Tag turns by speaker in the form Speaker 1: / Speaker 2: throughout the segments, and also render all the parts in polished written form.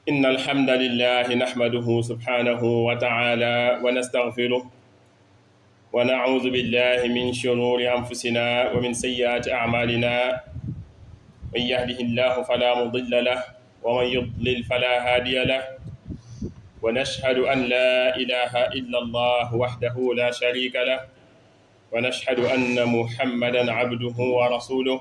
Speaker 1: إن الحمد لله نحمده سبحانه وتعالى ونستغفره ونعوذ بالله من شرور أنفسنا ومن سيئات أعمالنا من يهده الله فلا مضل له ومن يضلل فلا هادي له ونشهد أن لا إله إلا الله وحده لا شريك له ونشهد أن محمدا عبده ورسوله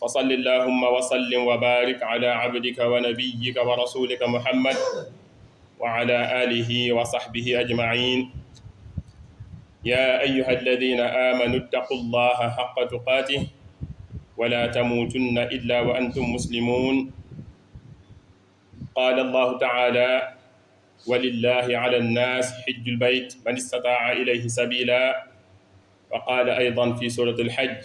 Speaker 1: وصل اللهم وسلم وبارك على عبدك ونبيك ورسولك محمد وعلى آله وصحبه أجمعين يا أيها الذين آمنوا اتقوا الله حق تقاته ولا تموتن إلا وأنتم مسلمون قال الله تعالى ولله على الناس حج البيت من استطاع إليه سبيلا وقال أيضا في سورة الحج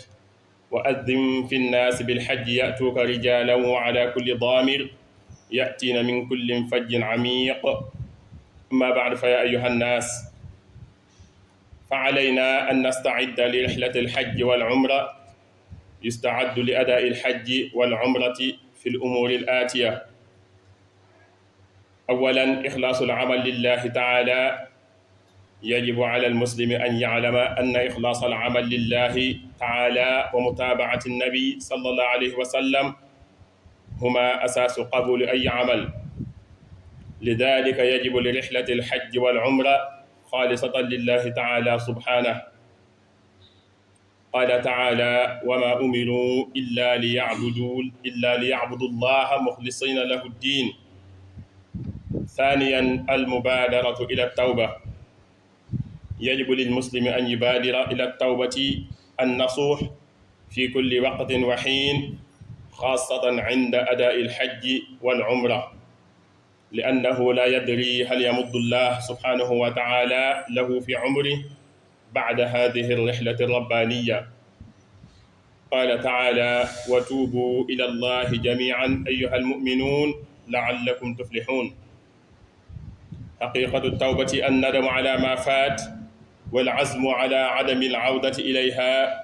Speaker 1: وأذن في الناس بالحج يأتوك رجالا وعلى كل ضامر يأتين من كل فج عميق أما بعد فيا أيها الناس فعلينا أن نستعد لرحلة الحج والعمرة يستعد لأداء الحج والعمرة في الأمور الآتية أولا إخلاص العمل لله تعالى يجب على المسلم أن يعلم أن إخلاص العمل لله تعالى ومتابعة النبي صلى الله عليه وسلم هما أساس قبول أي عمل لذلك يجب لرحلة الحج والعمرة خالصة لله تعالى سبحانه قال تعالى وما أمروا إلا ليعبدوا الله مخلصين له الدين ثانيا المبادرة إلى التوبة يجب للمسلم أن يبادر إلى التوبة النصوح في كل وقت وحين خاصة عند أداء الحج والعمرة لأنه لا يدري هل يمد الله سبحانه وتعالى له في عمره بعد هذه الرحلة الربانية قال تعالى وتوبوا إلى الله جميعا أيها المؤمنون لعلكم تفلحون حقيقة التوبة الندم على ما فات والعزم على عدم العودة إليها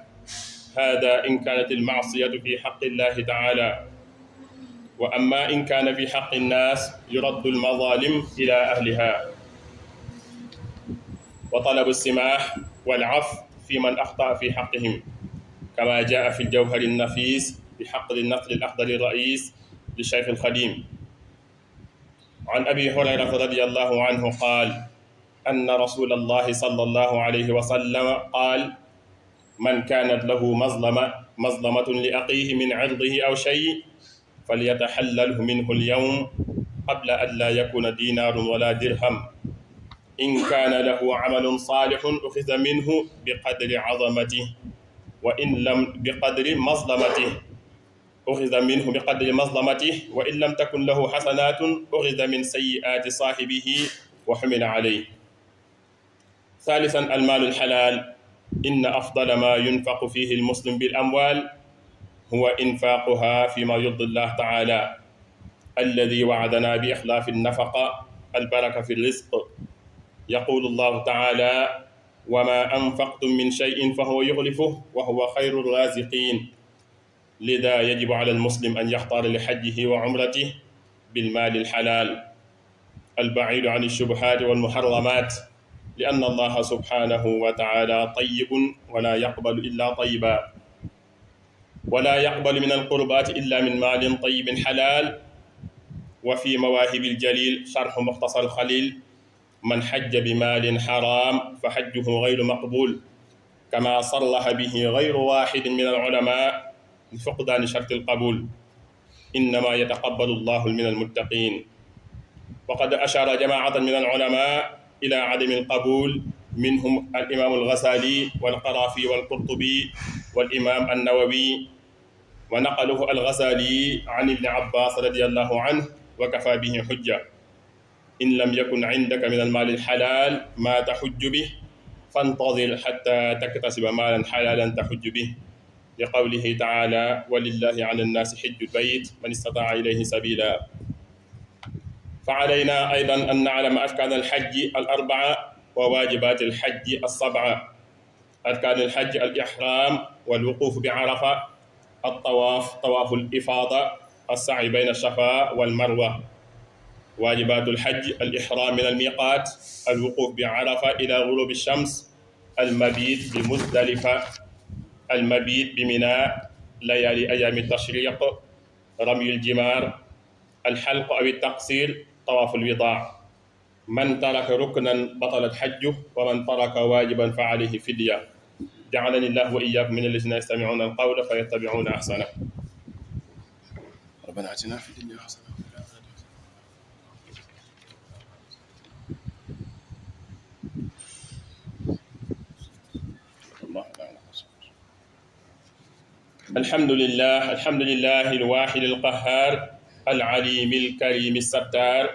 Speaker 1: هذا إن كانت المعصية في حق الله تعالى وأما إن كان في حق الناس يرد المظالم إلى أهلها وطلب السماح والعفو في من أخطأ في حقهم كما جاء في الجوهر النفيس بحق النقل الأخضر الرئيس للشيخ الخديم عن أبي هريرة رضي الله عنه قال أن رسول الله صلى الله عليه وسلم قال من كانت له مظلمة لأخيه من عرضه أو شيء فليتحلله منه اليوم قبل أن لا يكون دينار ولا درهم إن كان له عمل صالح أخذ منه بقدر عظمته وإن لم بقدر مظلمته أخذ منه بقدر مظلمته وإن لم تكن له حسنات أخذ من سيئات صاحبه وحمل عليه ثالثا المال الحلال إن أفضل ما ينفق فيه المسلم بالأموال هو إنفاقها فيما يرضي الله تعالى الذي وعدنا بإخلاف النفقة البركة في الرزق يقول الله تعالى وما أنفقتم من شيء فهو يخلفه وهو خير الرازقين لذا يجب على المسلم أن يختار لحجه وعمرته بالمال الحلال البعيد عن الشبهات والمحرمات لأن الله سبحانه وتعالى طيب ولا يقبل إلا طيبا ولا يقبل من القربات إلا من مال طيب حلال وفي مواهب الجليل شرح مختصر الخليل من حج بمال حرام فحجه غير مقبول كما صرح به غير واحد من العلماء لفقدان شرط القبول إنما يتقبل الله من المتقين وقد أشار جماعة من العلماء إلى عدم القبول منهم الإمام الغزالي والقرافي والقرطبي والإمام النووي ونقله الغزالي عن ابن عباس رضي الله عنه وكفى به حجة إن لم يكن عندك من المال الحلال ما تحج به فانتظر حتى تكتسب مالا حلالا تحج به لقوله تعالى ولله على الناس حج البيت من استطاع إليه سبيلا فعلينا أيضا أن نعلم أركان الحج الأربعة وواجبات الحج السبعة أركان الحج الإحرام والوقوف بعرفة الطواف طواف الإفاضة السعي بين الصفا والمروة واجبات الحج: الإحرام من الميقات، الوقوف بعرفة إلى غروب الشمس، المبيت بمزدلفة، المبيت بمنى ليالي أيام التشريق، رمي الجمار، الحلق أو التقصير، طواف الوداع. من ترك ركنا بطلت حجه، ومن ترك واجبا فعليه فدية. جعلني الله وإياكم من الذين يستمعون القول فيتبعون أحسنه. ربنا آتنا في الدنيا حسنة وفي الآخرة حسنة. الحمد لله الواحد القهار، العليم الكريم الستار،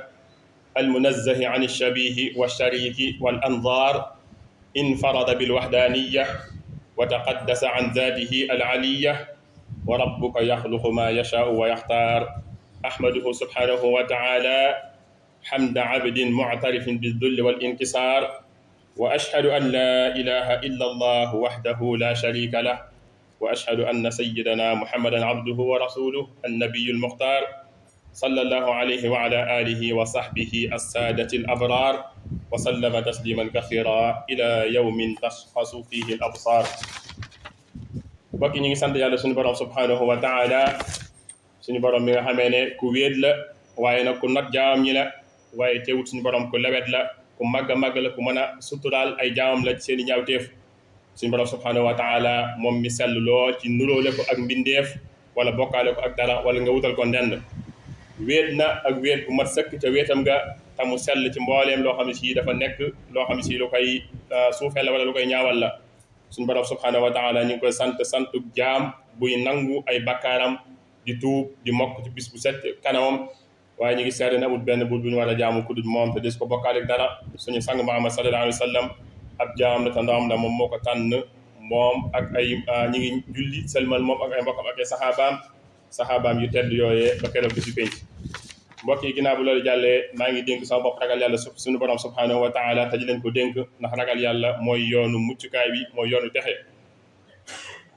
Speaker 1: المنزه عن الشبيه والشريك والأنظار، انفرد بالوحدانية وتقدس عن ذاته العلية، وربك يخلق ما يشاء ويختار. أحمده سبحانه وتعالى حمد عبد معترف بالذل والانكسار، وأشهد أن لا إله إلا الله وحده لا شريك له، وأشهد أن سيدنا محمدا عبده ورسوله النبي المختار، صلى الله عليه وعلى آله وصحبه السادة الأبرار، وسلم تسليما كثيرا إلى يوم تشخص فيه الأبصار. bokki ñi ngi sant yàlla suñu borom subhanahu wa taala, suñu borom mi nga xamee ne ku wéet la waaye nag ku not jaamam ñi la, waaye teewut suñu borom ku lewet la, ku màgg a màgg la, ku mën a suturaal ay jaamam la ci seen i ñaawteef. suñu borom subhanahu wa taala moom mi sell lool ci nuróole ko ak mbindeef wala bokkaale ko ak dara wala nga wutal ko ndend. wéet na ak wéet bu mat sëkk ca wéetam nga te mu sell ci mbooleem loo xam ne si dafa nekk loo xam ne si lu koy suufeel la wala lu koy ñaawal la. suñu borom subhanahu wa taala ñu ngi koy santu jaam buy nangu ay bakkaaram di tuub di mokk ci bis bu set kanamam, waaye ñu ngi seede ne amul benn buur bu ñu war a jaamu ku dul moom te des ko bokkaale ak dara. suñu sang Muhammad sallallahu alayhi wa sallam ab jaam la te ndawam la, moom moo ko tànn moom ak ay ñi ngi julli selmal moom ak ay mbokkam ak ay saxaabaam yu tedd yooyee ba keroog bi si penc. mbokk yi ginnaaw bu loolu jàllee maa ngi dénk sama bopp ragal yàlla suñu borom subhanahu wa taala te di leen ko dénk, ndax ragal yàlla mooy yoonu muccukaay bi, mooy yoonu texe.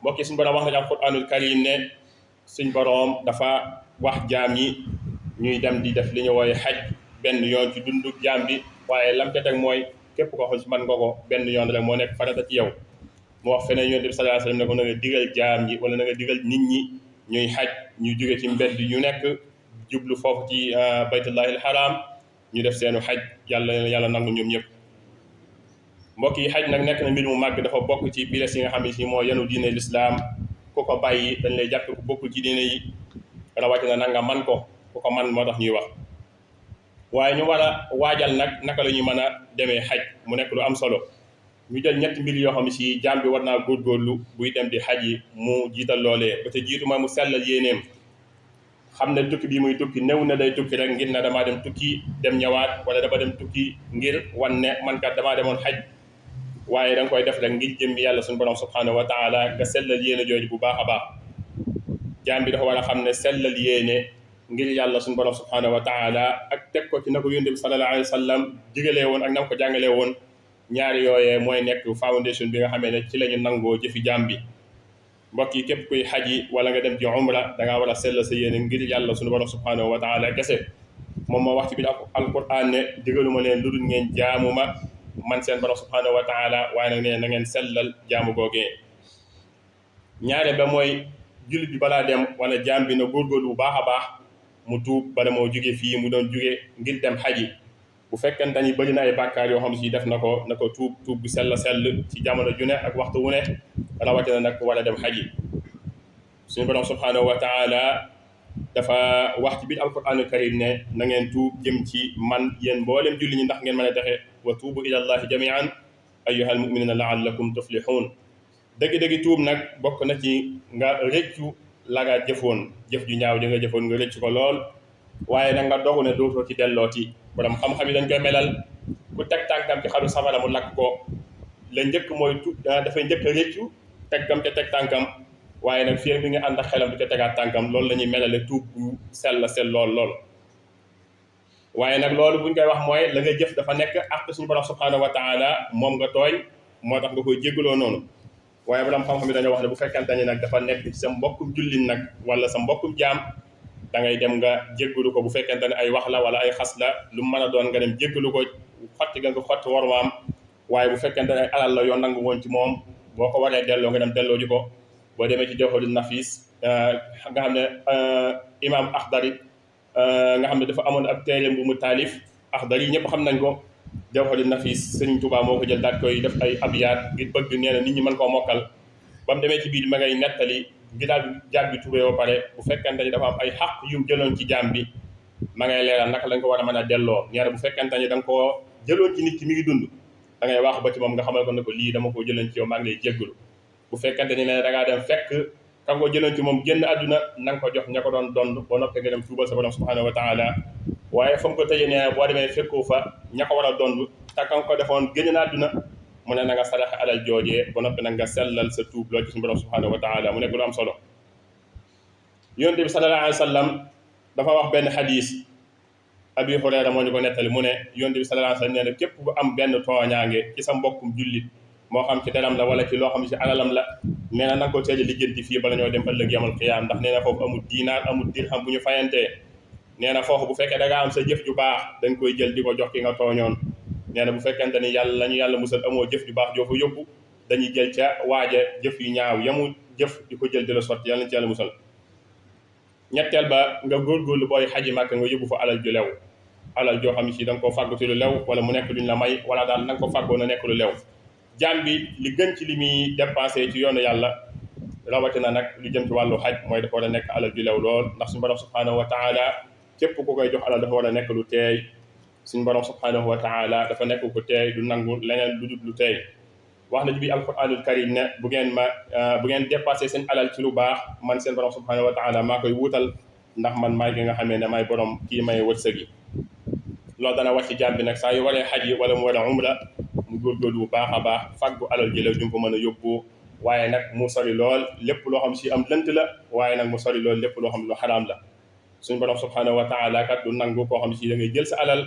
Speaker 1: mbokk yi suñu borom wax na ci alquranul karim ne suñ borom dafa wax jaam yi ñuy dem di def li ñu wooye xaj benn yoon ci dundu jaam bi, waaye lam ca teg mooy képp koo xam si man nga ko benn yoon rek moo nekk farata ci yow. mu wax feneen yonent bi sallallahu alayhi wasallam ne ko na nga digal jaam yi wala na nga digal nit ñi ñuy xaj, ñu jóge ci mbedd yu nekk jublu foofu ci baytullahil haram, ñu def seenu xaj, yàlla nangu ñoom ñëpp. mbokk yi xaj nag nekk na mbir mu màgg, dafa bokk ci piles yi nga xam ne si moo yenu diine lislaam. ku ko bàyyi dañ lay jàppe ku bokkul ci diine yi, rawatina nag nga man ko, ku ko man moo tax ñuy wax. waaye ñu war a waajal nag naka la ñuy mën a demee xaj, mu nekk lu am solo. ñu jël ñetti mbir yoo xam ne si jaam bi war naa góorgóorlu buy dem di xaj yi, mu jiital loolee. ba te jiitu mooy mu sellal yéeneem, xam ne tukki bii muy tukki néew na day tukki rek ngir ne damaa dem tukki dem ñëwaat, wala dama dem tukki ngir wan ne man kat damaa demoon xaj, waaye da nga koy def rek ngir jëmmi yàlla suñu borom subhanahu wa taala, nga sellal yéene jooju bu baax a baax. jaam bi dafa war a xam ne sellal yéene ngir yàlla suñu borom subhanahu wa taala ak teg ko ci na ko yonent bi sallallahu alayhi wa sallam digalee woon ak na ko jàngalee woon, ñaari yooyee mooy nekk foundation bi nga xamee ne ci la ñu nangoo jëfi jaam bi. mbokk yi képp kuy xaji wala nga dem ci umra da ngaa war a sell sa yéene ngir yàlla suñu borom subhanahu wa taala kese. moom moo wax ci biir alquran ne digaluma leen lu dul ngeen jaamu ma man seen borom subhanahu wa taala, waaye nag nee na ngeen sellal jaamu googee. ñaare ba mooy jullit bi balaa dem wala jaam bi na góorgóorlu bu baax a baax mu tuub bala moo jóge fii mu doon jóge ngir dem xaji. bu fekkente ni bëri na ay bàkkaar yoo xam si def na ko tuub bu sell ci jamono ju ne ak waxtu wu ne, rawatina nag war a dem xaji. suñu borom subhanahu wa taala dafa wax ci biir alquranul karim ne na ngeen tuub jëm ci man yéen mboolem julli ñi ndax ngeen mën a texe. wa tuubu ila allahi jamian ayyuhal mu'minuna la'allakum tuflihun. dëgg-dëgg tuub nag bokk na ci nga rëccu la nga jëfoon, jëf ju ñaaw ji nga jëfoon nga rëccu ko lool, waaye nag nga dogu ne dootoo ci dellooti. borom xam-xam yi dañ koy melal ku teg tànkam ci xalu safara mu lakk ko, la njëkk mooy dafay njëkk a rëccu teggam ca teg tànkam, waaye nag fii bi nga ànd ak xelam di ca tegaat tànkam. loolu la ñuy melale tuub bu sell lool. waaye nag loolu buñ koy wax mooy la nga jëf dafa nekk ak suñu borom subhanahu wa taala, moom nga tooñ moo tax nga koy jéggaloo noonu. waaye borom xam-xam yi dañoo wax ne bu fekkante ni nag dafa nekk ci sa mbokkum jullit nag wala sa mbokkum jaam, da ngay dem nga jéggalu ko bu fekkente ne ay wax la wala ay xas la lu mu mën a doon nga dem jéggalu ko xotti nga ko xotti warmaam. waaye bu fekkente ne alal la yoon nangu woon ci moom boo ko waree delloo nga dem delloo ji ko. boo demee ci Jawharun Nafis nga xam ne imam Akhdari nga xam ne dafa amoon ab téere bu mu taalif Akhdari ñëpp xam nañ ko. Jawharun Nafis Serigne Touba moo ko jël daal koy def ay abyaat ngir bëgg nee na nit ñi mën koo mokkal. ba mu demee ci biir ma ngay nettali gi daal jaam bi tuubee ba pare bu fekkente ni dafa am ay xaq yu mu jëloon ci jaam bi ma ngay leeral naka lañ ko war a mën a delloo. nee na bu fekkente ni da nga koo jëloon ci nit ki mi ngi dund da ngay waaxu ba ci moom nga xamal ko ne ko lii dama koo jëloon ci yow maa ngi lay jéggalu. bu fekkente ni ne da ngaa dem fekk ka nga ko jëloon ci moom génn àdduna na nga ko jox ña ko doon dond ba noppee nga dem tuubal sa borom subhanahu wa taala. waaye fa mu ko tëjee nee boo demee fekkoo fa ña ko war a dond te ka nga ko defoon génn na àdduna mu ne na nga saraxe alal joojee ba noppi nag nga sellal sa tuub loolu ci suñu borom subhanahu wa taala mu nekk lu am solo. yonent bi sallallahu alayhi wa sallam dafa wax benn xadis Abi Hurayra moo ñu ko nettali mu ne yonent bi sallallahu alayhi wa sallam nee na képp ku am benn tooñaange ci sa mbokkum jullit moo xam ci deram la wala ci loo xam ci alalam la nee na nga ko teel a lijjanti fii bala ñoo dem ëllëg yamal qiyaam ndax nee na foofu amul diinaar amul dirham bu ñu fayantee. nee na foofu bu fekkee da nga am sa jëf ju baax da nga koy jël di ko jox ki nga tooñoon. nee na bu fekkente ni yàlla la ñu yàlla musal amoo jëf ju baax joo fa yóbbu dañuy jël ca waaja jëf yu ñaaw yamu jëf di ko jël di la sotti yàlla na ci yàlla musal. ñetteel ba nga góorgóorlu booy xaji màkk nga yóbbu fa alal ju lew alal joo xam ne si da nga koo fàggu ci lu lew wala mu nekk luñ la may wala daal na nga ko fàggoo na nekk lu lew. jaam bi li gën ci li muy dépensé ci yoonu yàlla rawatina nag lu jëm ci wàllu xaj mooy dafa war a nekk alal ju lew lool ndax suñu borom subhanahu wa taala képp ku koy jox alal dafa war a nekk lu teey. suñu borom subhanahu wa taala dafa nekk ku teey du nangu leneen lu dul lu teey. wax na ci biir alquranul karim ne bu ngeen dépassé seen alal ci lu baax man seen borom subhanahu wa taala maa koy wuutal ndax man maay ki nga xamee ne maay borom kii may wërsëg yi. loolu dana wàcc jaam bi nag saa yu waree xaj yi wala mu war a umra mu góorgóorlu bu baax a baax fàggu alal ji la ju ko mën a yóbbu waaye nag mu sori lool lépp loo xam si am lënt la waaye nag mu sori lool lépp loo xam lu xaraam la. suñu borom subhanahu wa taala kat du nangu koo xam si da ngay jël sa alal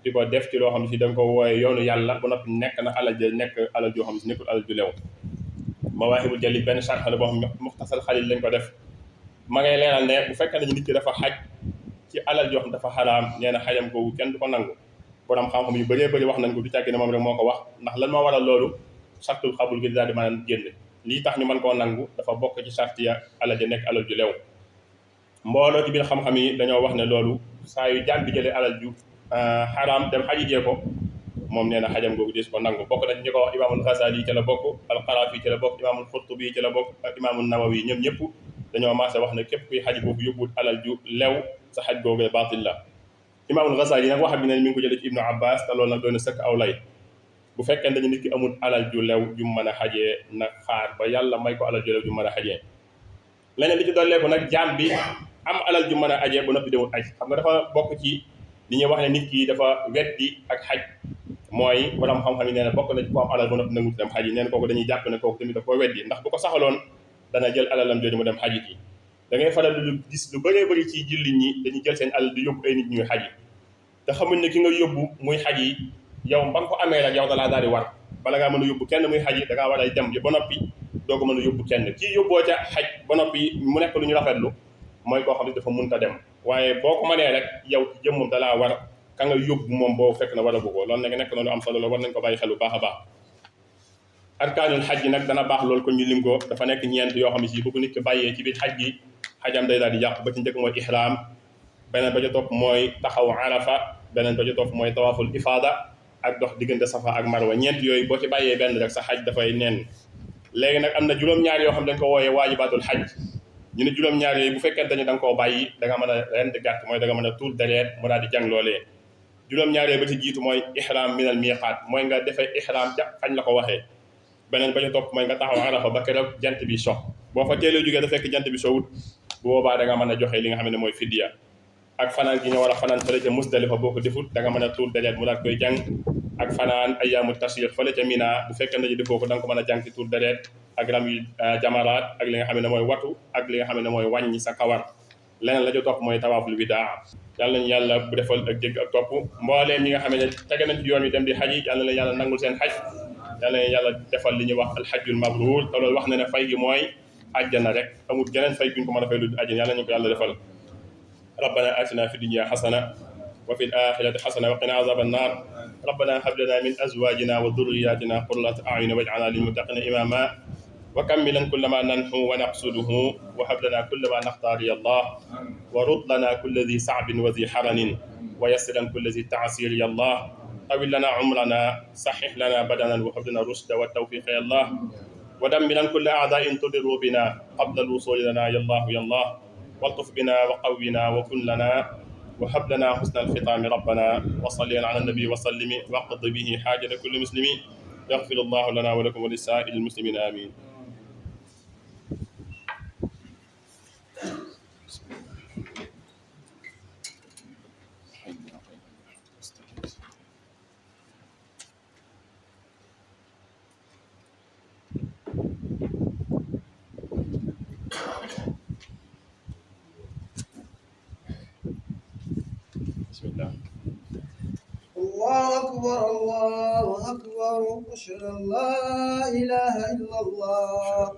Speaker 1: di ko def ci loo xam si da nga ko wooye yoonu yàlla ba noppi nekk na alal ja nekk alal joo xam si nekkul alal ju lew. Mawaahibul Jalil benn sharh la boo xam ne Muxtasar Xalil lañ ko def ma ngay leeral ne bu fekkee ne nit ki dafa xaj ci alal joo xam dafa xaraam nee na xajam googu kenn du ko nangu. borom xam-xam yu bëree bëri wax nañ ko du càgg ne moom rek moo ko wax ndax lan moo waral loolu sartul xabul gi daal di mën a génn lii tax ñu mën koo nangu dafa bokk ci sart ya alal ja nekk alal ju lew. mbooloo ci biir xam-xam yi dañoo wax ne loolu saa yu jaam bi jëlee alal ju xaraam dem xaji jee ko moom nee na xajam googu des ko nangu bokk na ci ñi ko wax imaamul Ghazali ci la bokk al-Qarafi ci la bokk imaamul Qurtubi ci la bokk ak imaamul Nawawi ñoom ñëpp dañoo maase wax ne képp kuy xaji boobu yóbbuwut alal ju lew sa xaj googu baatil la. imaamul Ghazali nag waxam bi ne mi ngi ko jëlee ci Ibnu Abbas te loolu nag doon na sëkk aw lay bu fekkee dañu nit ki amul alal ju lew ju mën a xajee nag xaar ba yàlla may ko alal ju lew ju mën a xajee. leneen li ci dolleeku nag jaam bi am alal ju mën a ajee ba noppi demul aj xam nga dafa bokk ci li ñuy wax ne nit ki dafa weddi ak xaj mooy borom xam-xam yi nee na bokk na ci ko am alal ba noppi nangu dem xaj yi nee na kooku dañuy jàpp ne kooku tamit daf ko weddi ndax bu ko saxaloon dana jël alalam jooju mu dem xaji yi da ngay faral lu gis lu bëree bëri ci jullit ñi dañuy jël seen alal di yóbbu ay nit ñuy xaji te xamuñ ne ki nga yóbbu muy xaji yow ba nga ko amee rek yow da laa daal di war bala ngaa mën a yóbbu kenn muy xaji da ngaa war a dem ba noppi doo ko mën a yóbbu kenn kii yóbboo ca xaj ba noppi mu nekk lu ñu rafetlu mooy koo xam ne dafa mënta dem waaye boo ko mënee rek yow ci jëmmam da laa war ka nga yóbbu moom boo fekk na war a bëggoo loolu nag nekk na lu am solo la war nañ ko bàyyi xel bu baax a baax. arkaanul xaj nag dana baax loolu kon ñu lim ko dafa nekk ñeent yoo xam ne si bu ko nit ki bàyyee ci biir xaj gi xajam day daal di yàqu ba ci njëkk mooy ihraam beneen ba ca topp mooy taxaw arafa beneen ba ca topp mooy tawaaful ifaada ak dox diggante safa ak marwa ñeent yooyu boo ci bàyyee benn rek sa xaj dafay neen. léegi nag am na juróom-ñaar yoo xam dañ ko wooyee waajibaatul xaj ñu ne juróom-ñaar yooyu bu fekkente ni da nga koo bàyyi da nga mën a rend gàtt mooy da nga mën a tuur deret mu daal di jàng loolee. juróom-ñaar yooyu ba ci jiitu mooy ihram minal miqaat mooy nga defee ihram ca fañ la ko waxee beneen ba ca topp mooy nga taxaw arafa ba keroog jant bi so boo fa teelee jógee da fekk jant bi sowut bu boobaa da nga mën a joxe li nga xam ne mooy fidiya ak fanaan gi nga war a fanaan fële ca Musdalifa boo ko defut da nga mën a tuur deret mu daal koy jàng ak fanaan ayyaamu tashriq fële ca Mina bu fekkee ne defoo ko da nga ko mën a jàng ci tuur deret ak ram yu jamaraat ak li nga xam ne mooy watu ak li nga xam ne mooy wàññi sa kawar leneen la ca topp mooy tawaaful widaa yàlla nañu yàlla bu defal ak jégg ak topp mbooleem ñi nga xam ne tege nañ ci yoon wi dem di xaj yi yàlla na yàlla nangul seen xaj yàlla na yàlla defal li ñuy wax alxajjul mabruur te loolu wax na ne fay gi mooy àjjana rek amul geneen fay guñ ko mën a fay lu àjjana yàlla nañu ko yàlla defal ربنا آتنا في الدنيا حسنة وفي الآخرة حسنة وقنا عذاب النار. ربنا هب لنا من أزواجنا وذرياتنا قرة أعين واجعلنا للمتقين إماما وكملا كل ما ننحو ونقصده وهب لنا كل ما نختار يا الله ورد لنا كل ذي صعب وذي حرن ويسر كل ذي تعسير يا الله طول لنا عمرنا صحح لنا بدنا وهب لنا الرشد والتوفيق يا الله ودمرا كل أعداء تضر بنا قبل الوصول لنا يا الله يا الله والطف بنا وقونا وكن لنا وهب لنا حسن الختام ربنا وصل على النبي وسلم واقض به حاجة كل مسلم يغفر الله لنا ولكم ولسائر المسلمين آمين. بسم الله.
Speaker 2: الله أكبر الله أكبر أشهد أن لا إله إلا الله